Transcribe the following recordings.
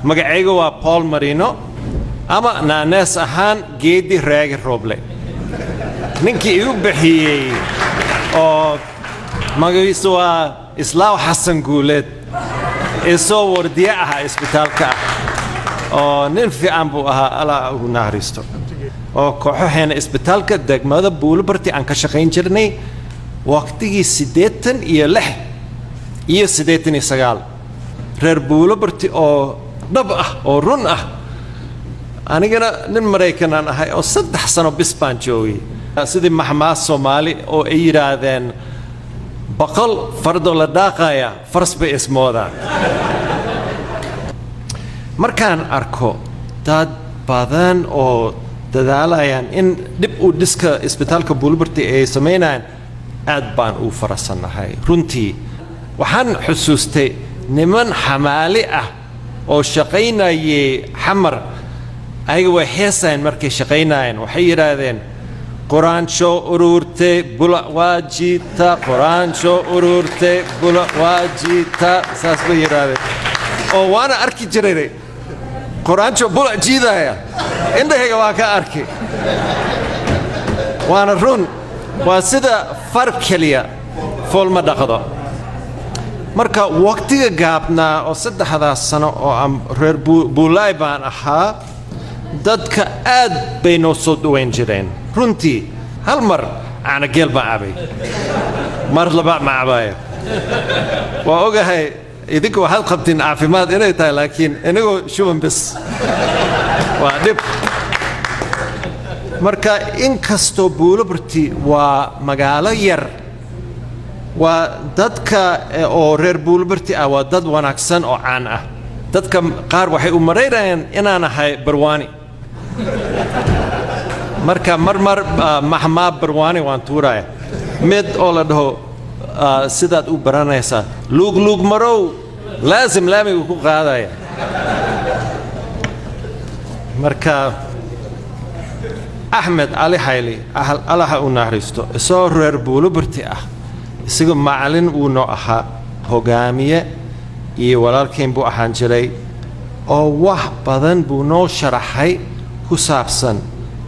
Magacayga waa Paul Marino ama naanees ahaan Geedi Raagi Rooble. Ninkii igu bixiyey oo magaciisu waa Islaaw Xasan Guuleed, isoo wardiye ah isbitaalka ah, oo nin fiican buu ahaa, Allah ugu naxariisto. Oo kooxaheena isbitaalka degmada Buulobarti aan ka shaqayn jirnay waqtigii 86 iyo 89. Reer Buulobarti oo dhab ah oo run ah. Anigana nin Maraykanaan ahay oo 3 sano bis baan joogay. Sidii maxmaas Soomaali oo ay yidhaahdeen, 100 fardoo la dhaaqaya faras bay ismoodaan. Markaan arko dad badan oo dadaalayaan in dhib u dhiska isbitaalka Buulobarti ay samaynayaan, aad baan u farasannahay runtii. Waxaan xusuustay niman xamaali ah oo shaqaynayay Xamar. Ayaga way heesayeen markay shaqaynayeen. Waxay yidhaahdeen, "Quraansho ururte bula waa jiita, quraansho ururte bula waa jiita." Saas bay yidhaahdeen, oo waana arki jiray quraansho bula jiidaya, indhahayga waa ka arki, waana run. Waa sida far keliya fool ma dhaqdo. Marka waqtiga gaabnaa oo 3daas sano oo aan reer Buulaay baan ahaa, dadka aad bay noo soo dhawayn jireen runtii. Hal mar caanageel baan cabay, mar labaad ma cabaayo. Waa ogahay idinku waxaad qabtiin caafimaad inay tahay, laakiin inagoo shuban bis waa dhib. Marka inkastoo Buulobarti waa magaalo yar, waa dadka oo reer Buulobarti ah waa dad wanaagsan oo caan ah. Dadka qaar waxay u maraynayaan inaan ahay Barwaani. Marka mar mar maxmaa Barwaani waan tuuraya, mid oo la dhaho, sidaad u baranaysaa, luug luug marow laasim laamigu ku qaadaya. Marka Axmed Cali Xayli, Allaha u naxariisto, isagoo reer Buulobarti ah, isaga macallin uu noo ahaa, hogaamiye iyo walaalkayn buu ahaan jiray, oo wax badan buu noo sharaxay ku saabsan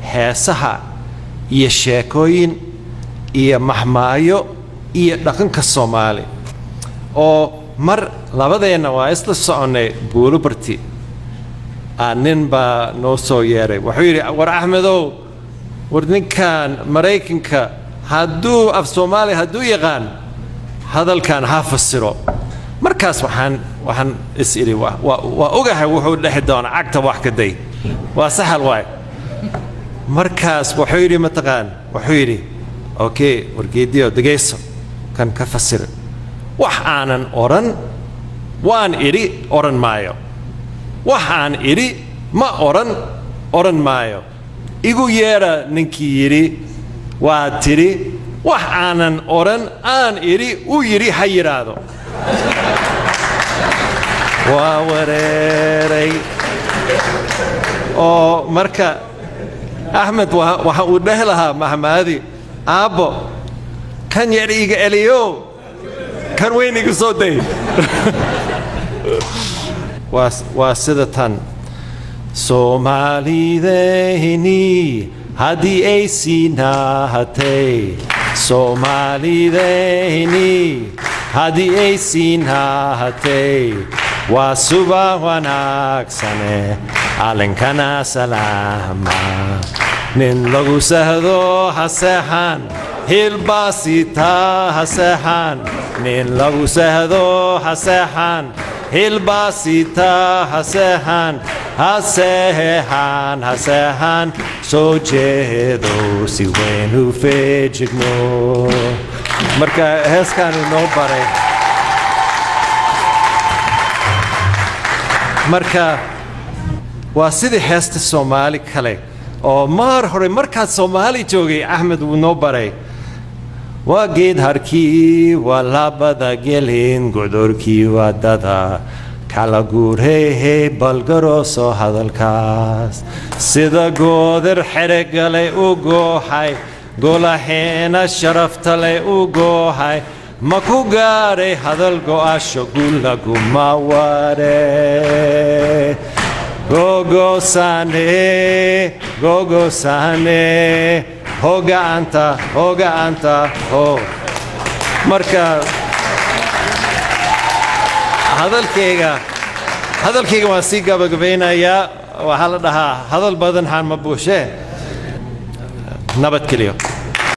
heesaha iyo sheekooyin iyo mahmaayo iyo dhaqanka Soomaali. Oo mar labadeenna waa isla soconnay Buulobarti, nin baa noo soo yeeray. Wuxuu yidhi, "War Axmedow, war ninkan Maraykanka hadduu af Soomaaliya hadduu yaqaan, hadalkan ha fasiro." Markaas waxaan is idhi, waa ogahay wuxuu dhexi doonaa, cagta wax ka day, waa saxal waay. Markaas wuxuu yidhi, mataqaan, wuxuu yidhi, "Okay, wargeediyo degayso, kan ka fasir. Wax aanan odhan waan idhi odhan maayo, wax aan idhi ma odhan odhan maayo. Igu yeedha ninkii yidhi waa tidhi wax aanan odhan aan idhi uu yidhi ha yidhaahdo." Waa wareeray. Oo marka Axmed waxa uu dheh lahaa mahmaadi, "Aabbo, kan yar iiga eliyo, kan weyn igu soo day." Waa sida tan: Soomaalideyni haddii ay siinahatay, Soomaalideyni haddii ay siinahatay, waa suba wanaagsane, calankana salaama. Nin lagu sahdo ha seexan, hilbaasita ha seexan. Nin lagu sahdo ha seexan, hilbaasita ha seexan, ha seexan, ha seexan. Soo jeedo si weyn u feejigno. Marka heeskaanu noo baray. Marka waa sidii heesta Soomaali kale oo maar hore markaad Soomaali joogay Axmed wuu noo baray: waa geed harkii, waa labada gelin, godorkii wadada kala guurhehe, balgarooso hadalkaas. Sida goodir xeregalay u gooxay, golaheena sharaftale u gooxay, ma ku gaaray hadal go'asho gulaguma ware. Gogosane, gogosane, hoggaanta, hoggaanta, ho. Marka hadalkayga waan sii gabagabeynayaa. Waxaa la dhahaa, hadal badan haan ma buushee. Nabadgelyo.